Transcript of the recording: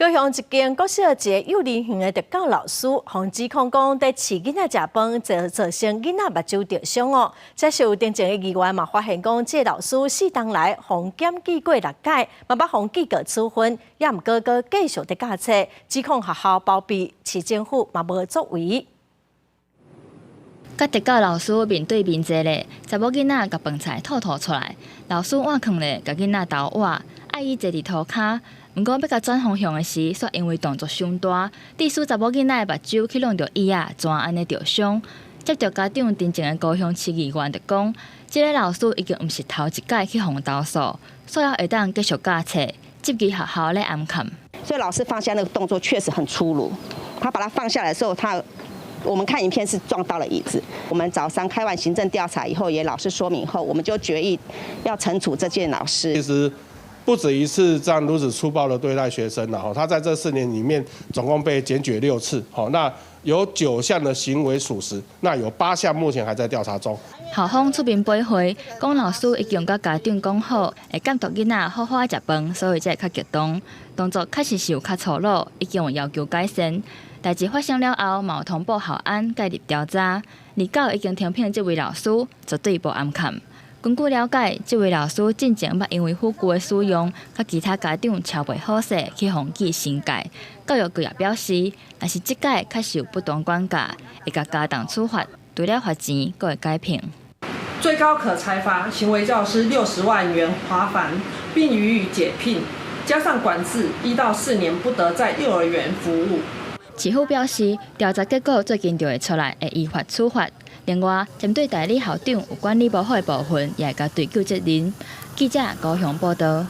高雄一間國小一个幼兒園的特教老師，予指控講佇飼囡仔食飯，造成囡仔目睭著傷哦。這是有定前的議員嘛發現講，這个老師4冬來予檢舉過六擺，嘛捌予記過處分，也毋過閣繼續佇教冊，指控學校包庇，市政府嘛無作為。佮特教老師面對面坐咧，查某囡仔共飯菜吐吐出來，老師碗囥咧，共囡仔投碗，愛伊坐佇塗跤。毋過欲共轉方向的時，煞因為動作傷大，致使查某囡仔的目睭去挵著椅仔，怎按呢著傷。接著家長陳情的高雄市議員就講，這个老師已經毋是頭一擺去予投訴，所以會當繼續教冊，質疑學校咧掩崁。所以老師放下那個動作確實很粗魯，他把它放下來的時候，我們看影片是撞到了椅子。我們早上開完行政調查以後，也老師說明後，我們就決議要懲處這件老師。其實不止一次這樣如此粗暴的對待學生了。他在這4年裡面總共被檢舉6次。那有9項的行為屬實，那有8項目前還在調查中。校方出面駁回，講老師已經佮家長講好，會監督囡仔好好仔食飯，所以才會較激動。動作確實是有較粗魯，已經有要求改善。代誌發生了後，嘛有通報校安介入調查。二九已經停聘這位老師，絕對無掩崁。根據了解，這位老師進前捌因為輔具的使用，佮其他家長超袂好勢，去予記申誡。教育局也表示，若是這擺確實有不當管教，會共加重處罰，除了罰錢，閣會改聘。最高可裁罰行為教師60萬元罰鍰，並予以解聘，加上管制1到4年不得在幼兒園服務。市府表示，調查結果最近就會出來，會依法處罰。另外，針對代理校長有管理無好的部分，也會共追究責任。記者高雄報道。